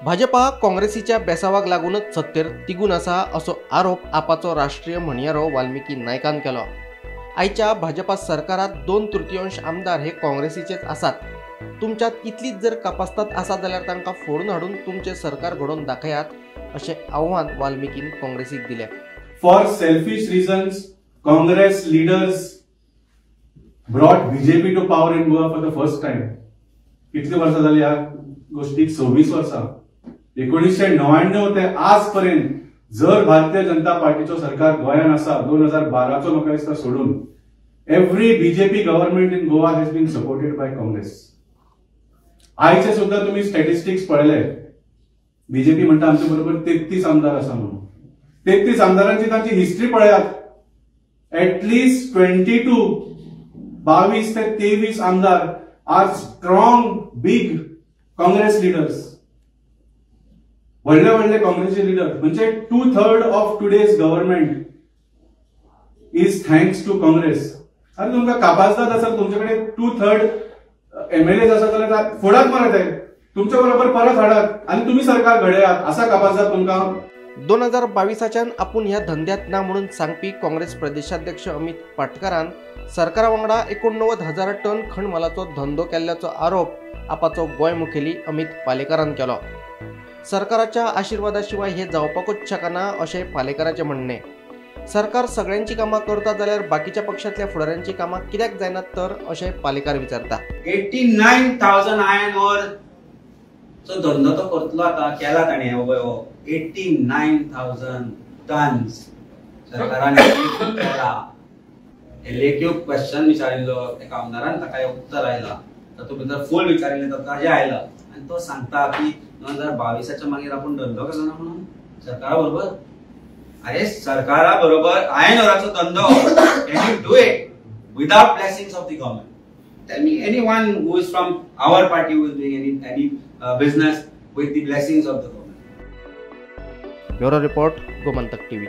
भाजपा काँग्रेसीच्या बेसावाक लागूनच सत्तेर तिगून आसा असो आरोप आपाचो राष्ट्रीय म्हणयारो वाल्मिकी नायकान केलो। आयच्या भाजपा सरकारात 2/3 आमदार हे काँग्रेसीचेच आसात। तुमच्यात इतलीच जर कापास्तात आसा जाल्यार तांकां फोडून हाडून तुमचें सरकार घडोवन दाखयात अशें आव्हान वाल्मिकीन काँग्रेसीक दिलें। For selfish reasons Congress leaders brought BJP to power in Goa for the first time. कितली वर्सां जाली ह्या गोष्टीक? 26 वर्सां। 1999 ते आज पर्यंत जर भारतीय जनता पार्टीचो सरकार गोंयान आसा 2012चो म्हाका दिसता सोडून every BJP government in Goa has been supported by Congress. आयचे सुद्धा तुम्ही स्टॅटिस्टिक्स पळयले, बीजेपी म्हणटा आमचे बरोबर 33 आमदार आसा म्हणून। 33 आमदारांची तांची हिस्ट्री पळयात, एटलिस्ट 22 22 ते 23 आमदार are strong big Congress leaders, व्हडले व्हडले काँग्रेसचे लिडर। म्हणजे 2/3 of today's government is thanks to Congress. आनी तुमकां कापाजदाद आसा, तुमचे कडेन 2/3 एमएलए आसा जाल्यार फोडात मरे ते, तुमचे बरोबर परत हाडात आनी तुमी सरकार घडयात, आसा कापाजदाद तुमकां। 2022च्यान आपूण ह्या धंद्यात ना म्हणून सांगपी काँग्रेस प्रदेशाध्यक्ष अमित पाटकारान सरकारा वांगडा 89,000 टन खणमालाचो धंदो केल्ल्याचो आरोप आपाचो गोंय मुखेली अमित पालेकारान केलो। सरकाराच्या आशिर्वादाशिवाय हे जावपाकूच शकना अशें पालेकाराचें म्हणणें। सरकार सगळ्यांची कामां करता जाल्यार बाकीच्या पक्षांतल्या फुडाऱ्यांची कामां कित्याक जायनात तर अशें पालेकार विचारता। 89,000 आयर्न ओर चो धंदो तो करतलो आतां केला ताणें, हो 89,000 टन्स सरकारान केला। लेखीव क्वेश्चन विचारिल्लो एका आमदारान, ताका उत्तर आयलां, तातूंत भितर फूल विचारिल्लें ताजें आयलां आनी तो सांगता की 2022च्या मागीर आपूण धंदो केलो ना म्हणून सरकारा बरोबर। अरे सरकारा बरोबर आयर्न ओराचो धंदो, can you do it without blessings of the government? Tell me anyone who is from our party who is doing any business with the blessings of the government. Bureau report, Gomantak TV.